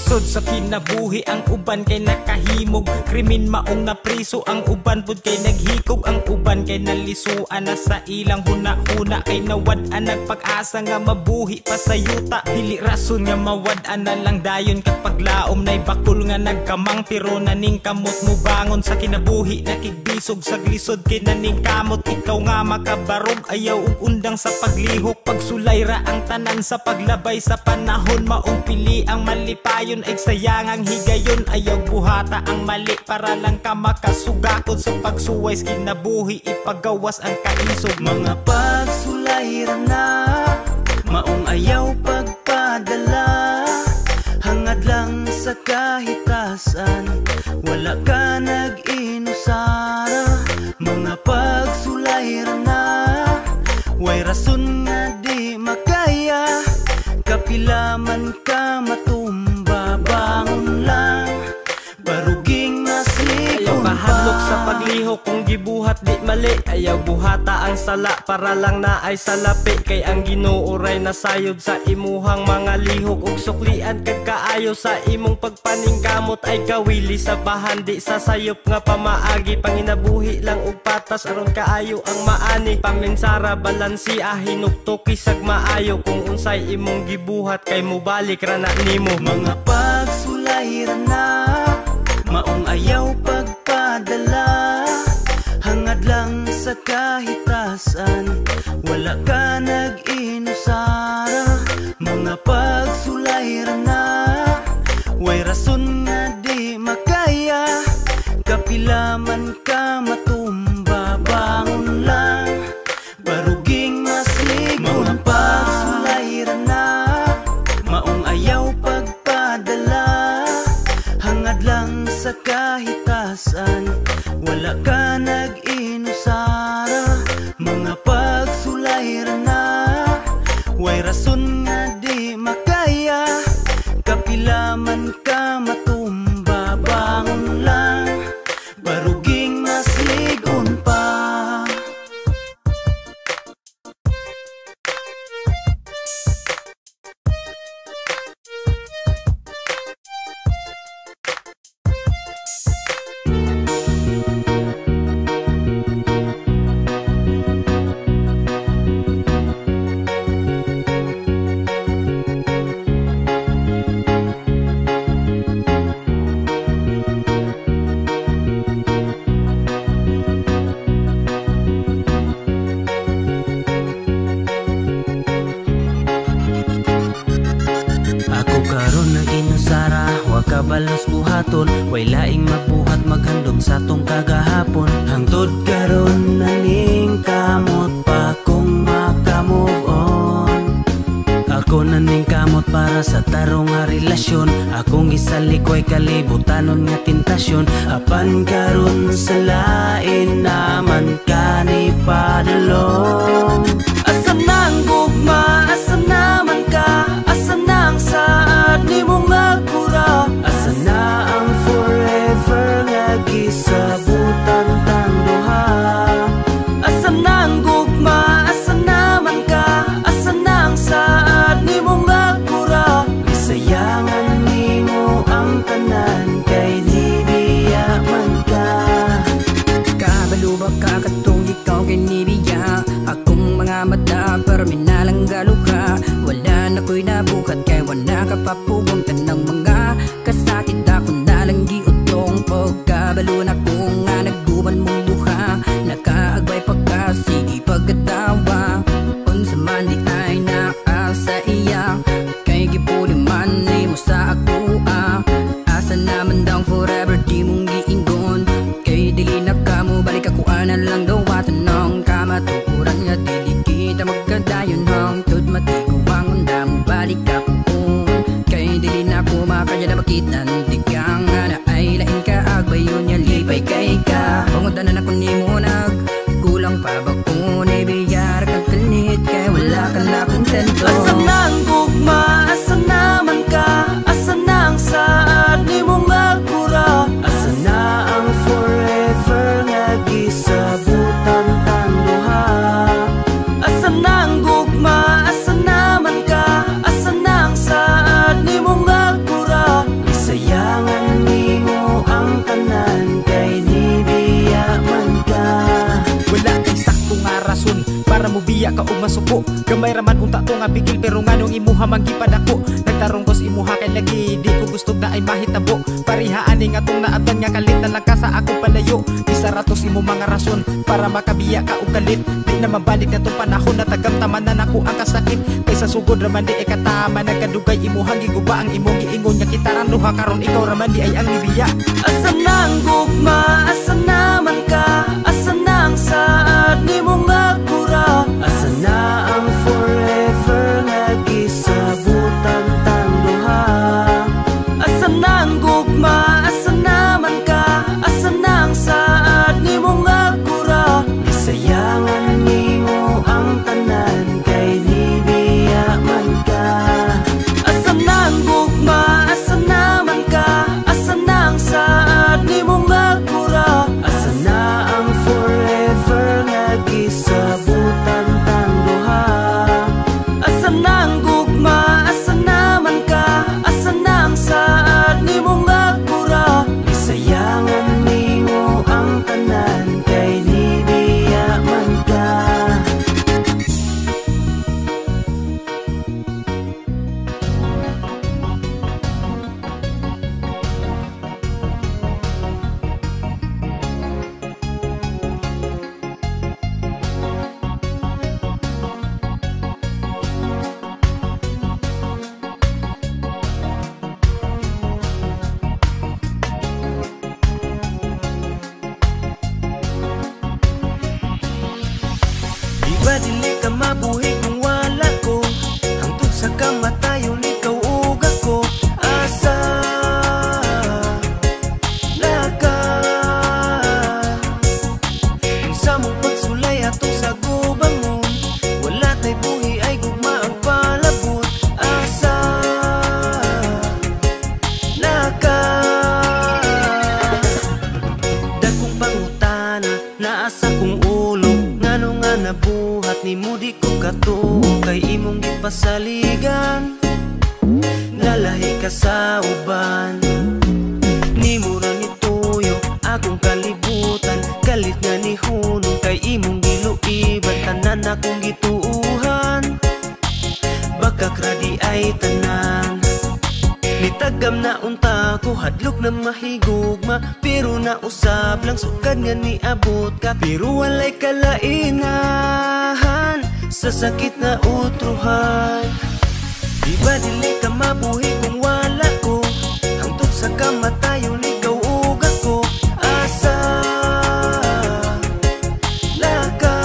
Lisod sa kinabuhi, ang uban kay nakahimog krimen, maong napriso. Ang uban pud kay naghikog, ang uban kay nalisuan na sa ilang huna-huna, kay nawad-an nagpag-asa nga mabuhi pa sa yuta. Dili rason nga mawad-an na lang dayon kapag laom na'y bakul nga nagkamang, pero naning kamot mo bangon sa kinabuhi, nakigbisog sa glisod kay naning kamot. Ikaw nga makabarog, ayaw og undang sa paglihok, pagsulay ra ang tanan sa paglabay sa panahon. Maong pili ang malipayon ay sayang ang higayon, ayaw buhata ang mali para lang ka makasugakod sa pagsuway sa kinabuhi, ipagawas ang kaisog. Mga pagsulay ra na, maong ayaw pagpadala. Hangad lang sa kahitasan, wala ka nag-inusara. Mga pagsulay ra na, way rason nga di makaya. Kapila man ka matumba, bangon lang, baruging naslikon Ayaw pa. Kahadlok sa paglihok kung gibuhat di mali. Ayaw buhata ang sala para lang naay salapi, kay ang Ginoo ray nasayod sa imuhang mga lihok. Ug suklian kag kaayo sa imong pagpaningkamot, ay kawili sa bahandi sa sayop nga pamaagi. Panginabuhi lang og patas aron kaayo ang maani. Paminsara balansia hinuktuki sag maayo, kung unsay imong gibuhat kay mubalik ra na nimo. Mga pagsulay ra na, maong ayaw pagpadala. Hangad lang sa kahitasan, wala ka nag-inusara. Mga pagsulay ra na, way rason nga di makaya. Kapila man ka matumba, bangon lang, baruging maslikon. Mga pagsulay ra na, maong ayaw pagpadala. Hangad lang sa kahitasan, wala ka nag-inusara. Mga pagsulay ra na, way rason nga di makaya. Kapila man ka matumba, bangon lang, baruging masligon pa. Ako karon naginusara, wa kabalos buhaton, way laing mabuhat maghandom sa tong kagahapon. Hangtod karon naning kamot pa kung maka-move on. Ako naning kamot para sa tarong nga relasyon. Akong gisalikoy kalibutanon nga tentasyon. Apan karon sa lain naman ka ni padulong. Asa na ang gugma, asa naman ka, asa na ang saad nimo nga kura? Asa na ang forever nga gisabutan tang duha? Asa na ang gugma, asa naman ka, asa na ang saad nimo nga kura? Gisayangan nimo ang tanan kay nibiya man ka. Kabalo ba ka katong ikaw kay nibiya? Akong mga mata pero minalanggalo ka. Wala na ko'y nabuhat kay wala ka papugong. Tanang mga kasakit ako nalang giutong. Pagkabalo na ko nga nagguban mong duha, nakaagbay pa ka, sige pagkatawa. Unsa man di ay naa sa iya, kay gipuli man nimo sa akoa. Asa naman daw forever di mong giingon, kay dili na ka mo balik ako anan lang daw. Tanong kamatuoran nga dili kita magkadayon, hangtod matiguang unda mo balik ka puon. Kay dili na ko makaya na makitan, di ka nga na ay lain ka agbayon niya lipay kay ka. Pangudanan ako nimo nag kulang pa ba ko nibiyar kag kalit kay wala ka na kontento. Asa na ang gugma, asa naman ka, asa na ang saad nimo nga kura? Asa na ang forever nga gisabutan tang duha? Asa na ang gugma, asa naman ka, asa na ang saad nimo nga kura? Para mubiya ka og masuko. Gamay ra man unta to nga bigil, pero nganong imuha man gipadako. Nagtarong kos imuha kay lagi di ko gusto na ay mahitabo. Parihaan ni nga tong naabdan nga kalit na lang ka sa akong palayo. Isa ra to sa imong mga rason para makabiya ka og kalit. Di na mabalik na tong panahon na tagamtaman na nako ang kasakit. Kaysa sugod ra man di ay katama, nagkadugay imuhang giguba ang imong giingon nga kitarang duha karon ikaw ra man di ay ang gibiya. Asa na ang gugma, asa na man ka, asa na ang saad nimo nga kura? Asa na ang forever nga gisabutan tang duha? Asa na ang gugma, asa na man ka, asa na ang saad nimo nga kura? Gisayangan nimo ang tanan kay nibiya man ka. Asa na ang gugma, asa na man ka, asa na ang saad nimo nga kura? Asa na ang forever nga gisabutan tang duha? Asa na ang gugma, asa na man ka, asa na ang saad nimo nga kura? Gisayangan nimo ang tanan kay nibiya man ka. Di ba dili ka mabuhi kung wala ko? Hangtod sa kamatayon ikaw ug ako. Asa na ka? Unsa mong pagsulay atong sa gubangon? Wala tay buhi ay gugma ang palabot. Asa na ka? Dagkong pangutana naa sa kong ulo, ngano nga nabuhat nimo di ko katuo. Kay imong gipasaligan, nalahi ka sa uban. Nimo ra nituyo akong kalibutan, kalit nga nihunong kay imong giluiban. Tanan akong gituuhan, bakak ra di ay tanan. Nitagam na unta ko, hadlok na mahigugma, pero nausab lang sukad nga niabot ka. Pero walay kalainahan sa sakit na utruhan. Di ba dili ka mabuhi kung wala ko? Hangtod sa kamatayon ikaw ug ako. Asa na ka?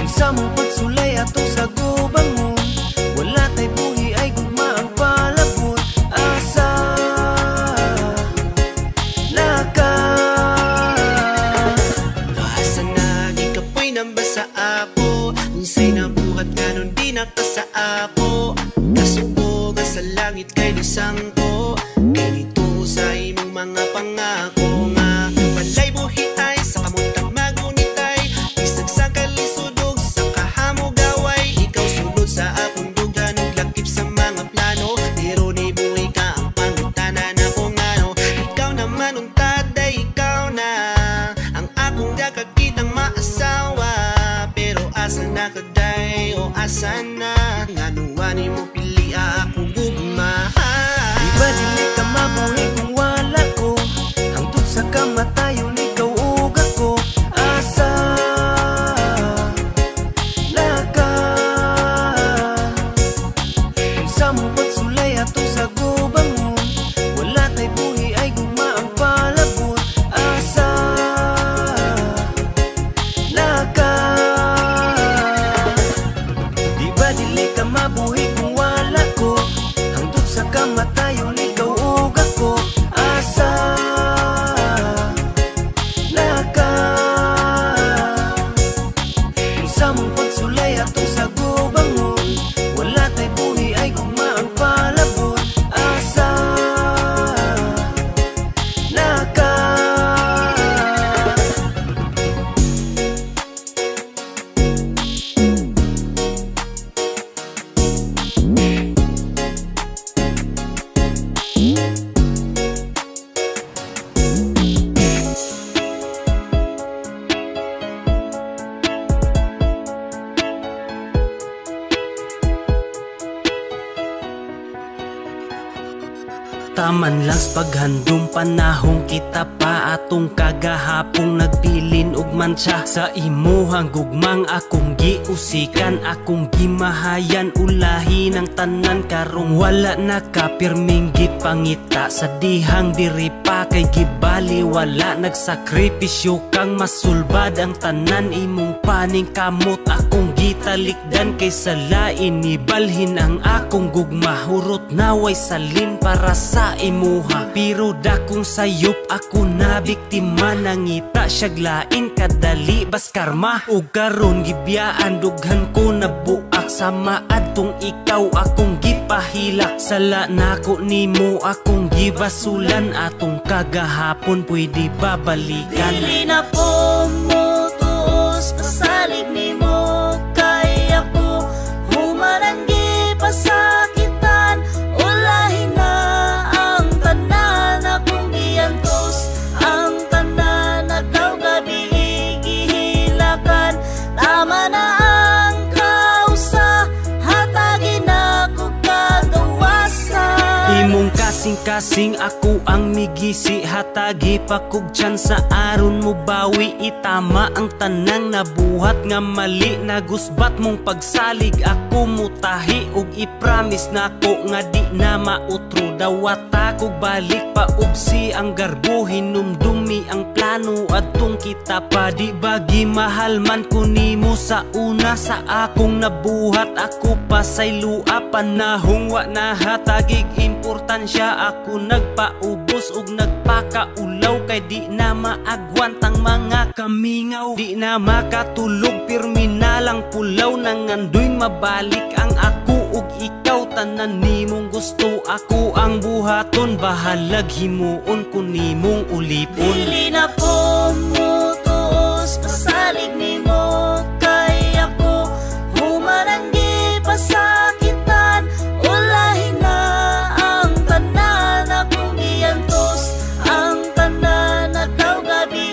Unsa mong pagsulay atong sa gubangon? Wala tay buhi ay gugma ang palabot. Asa na ka? Asa na gikapoy nang basa ako? Unsay nabuhat nga nun di nakasa ako? Kasuko nga sa langit kay nisangko, kay nito sa imong mga pangako nga walay buhi ay sa kamuntang magunitay. Bisag sa kalisod ug sa kahamugaway, ikaw sulod sa akong dughan ug lakip sa mga plano. Pero ni buhi ka ang pangutana na kung ano, ikaw naman untaday, ikaw na ang akong gakakitang maasawa. Pero asa na ka day o asa na? Ngano wani mo pilia ako gugma? Di ba dili ka mabuhi kung wala ko? Hangtod sa kamatayon ikaw ug ako. Asa na ka? Unsa mong pagsulay atong sa gubangon? Wala tay buhi ay gugma ang palabot. Asa na ka? Di ba dili ka mabuhi kung wala ko? Hangtod sa kamatayon ikaw ug ako. Asa na ka? Unsa mong pagsulay atong sa gubangon? Wala tay buhi ay gugma ang palabot. Asa na ka? Taman lang sa paghandom panahong kita pa, atong kagahapong nagbilin og mantsa. Sa imuhang gugmang akong giusikan, akong gimahayan, ulahi ng tanan. Karong wala na ka, pirming gipangita sa dihang diri pa kay gibali wala. Nagsakripisyo kang masulbad ang tanan, imong paning kamot akong gitalikdan kay sa lain nibalhin ang akong gugma. Hurot naway salin para sa imuha, pero dakong sayop ako na biktima. Nangita siyag lain kadali bas karma, ug karon gibiyaan dughan ko nabuak sama adtong ikaw akong gipahilak. Sala nako nimo akong gibasulan, atong kagahapon pwede babalikan. Dili na ko motuos pasalig nimo, kay ako human ang gipasakitan. Ulahin na ang tanan akong giantos, ang tanan adlaw gabi gihilakan. Tama na ang kausa, hatagin ako kagawasan. Imong kasing-kasing ako ang migisi, hatagi pa kog tsansa aron mo bawi. Itama ang tanang nabuhat nga mali, nagusbat mong pagsalig ako mutahi, ug i-promise nako nga di na mautro. Dawata kog balik pa ubsi ang garbo, hinumdumi ang plano adtong kita pa. Di bagi mahal man ko nimo sa una, sa akong nabuhat ako pasaylua. Panahong wa nahatagig importansya, ako nagpaubos ug nagpakaulaw kay di na maagwantang mga kamingaw. Di na makatulog pirmi na lang pulaw, nangandoy mabalik ang ako ug ikaw. Tanan nimong gusto ako ang buhaton, bahalag himuon ko nimong ulipon. Dili na ko motuos pasalig nimo, kay ako human ang gipasakitan. Ulahin na ang tanan akong giantos, ang tanan adlaw gabi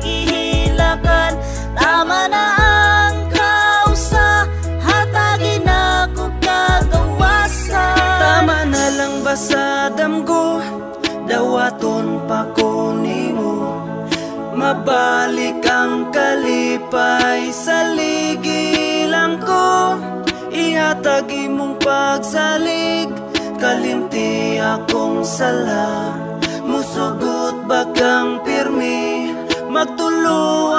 gihilakan. Tama na ang kausa, hatagin ako kagawasan. Tama na lang ba sa damgo, dawaton pa ko nimo? Mabalik ang kalipay sa ligilang ko, ihatag imong pagsalig, kalimti akong sala. Musugot bagang pirmi, magtulo.